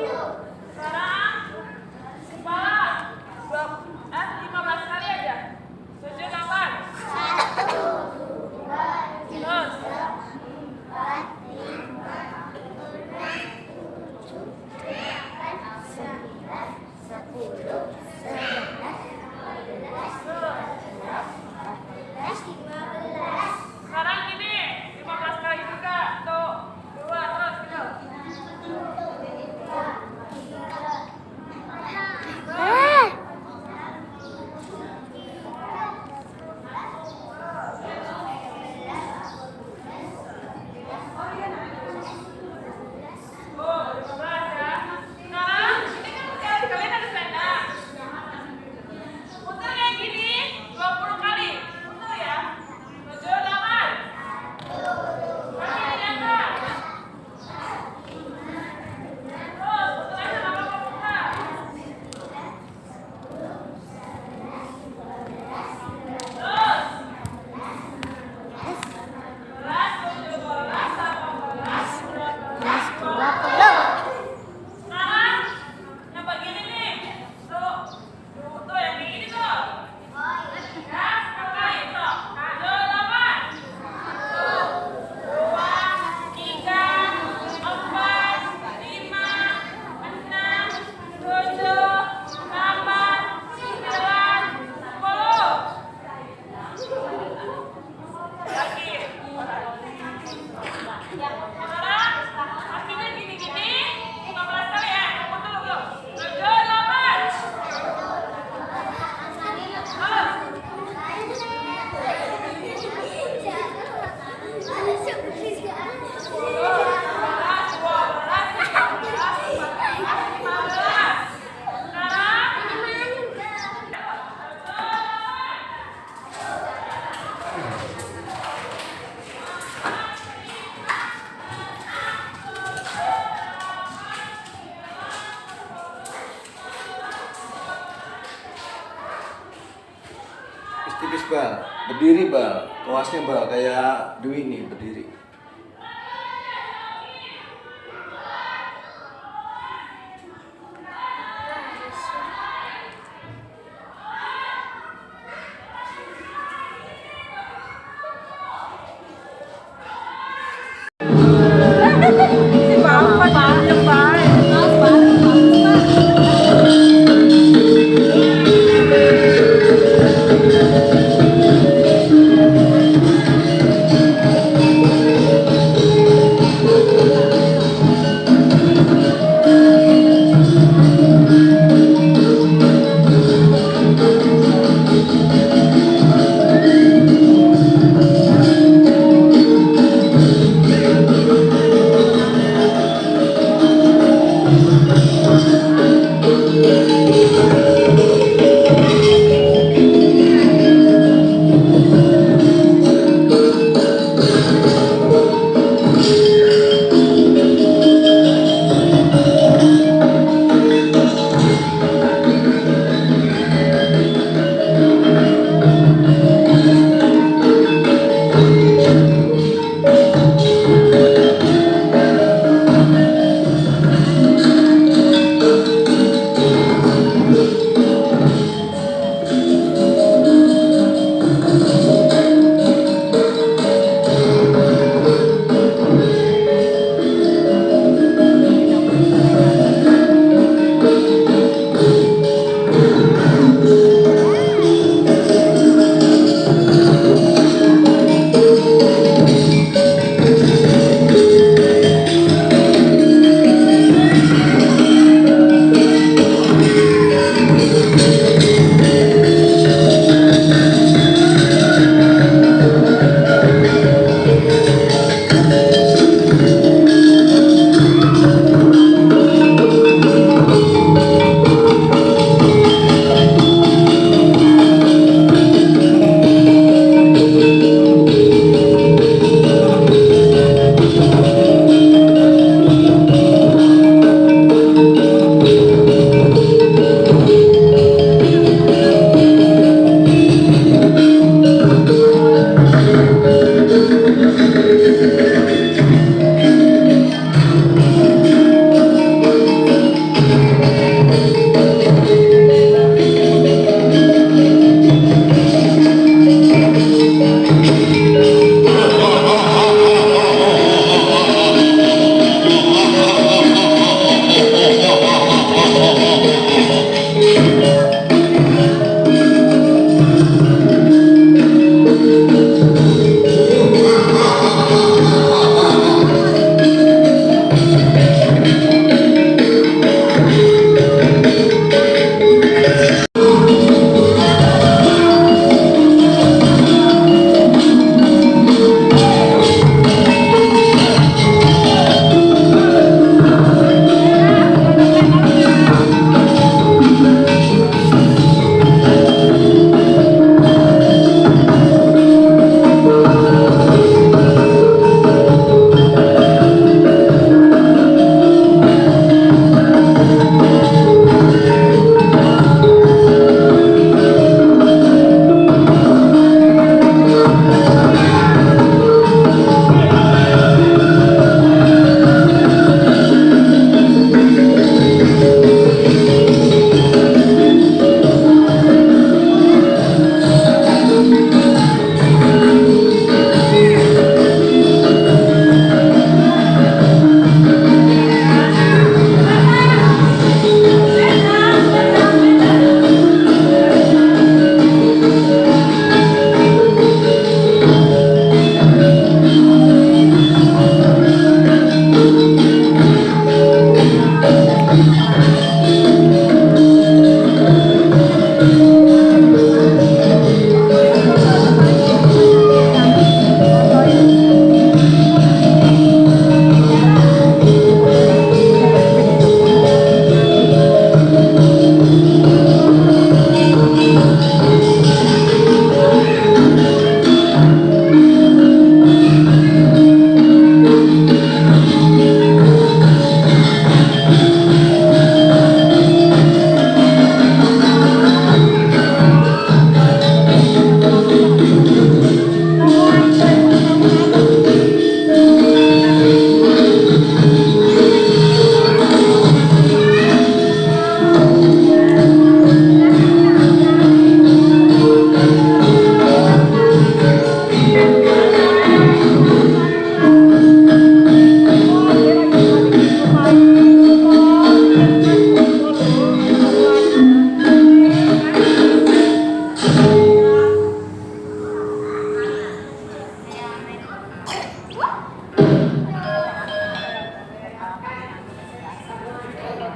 Sekarang kepala 15 kali aja. 7, 8. 1, 2, Terus. 3, 4, 5, 6, 7, 8, 9, 10, 11, 12, 13, 14, 15. Sekarang gini, 15 kali juga. Tuh, 2, terus gitu. Ah. Oh, 15 ya. Sekarang ini kan kalian ada selendang. Putar kayak gini 20 kali. Putar ya. 7, 8. Kaki diangkat. Terus, putar aja, nggak apa-apa putar. Terus. 11, 17, 18, 19, 20. Sekarang yang bagian ini. Tuh, tuh yang kayak gini tuh. Ya, 10 kali tuh. 7, 8. 2, 3, 4, 5, 6, 7, 8, 9, 10. Lagi. Sekarang kakinya gini-gini, 15 kali ya. Betul belum? 7, 8. Terus. 10, 11, 12, 13, 14, 15. Sekarang Tipis-tipis, Bal. Berdiri, Bal. Kelasnya, Bal, kayak Dwi nih berdiri. Si Bapak yang baik.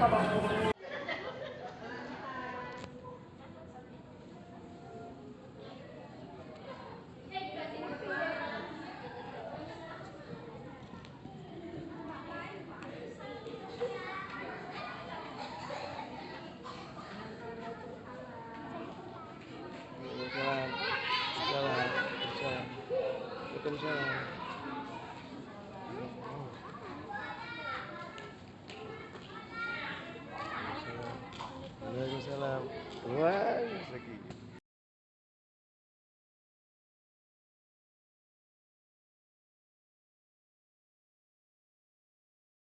Apa?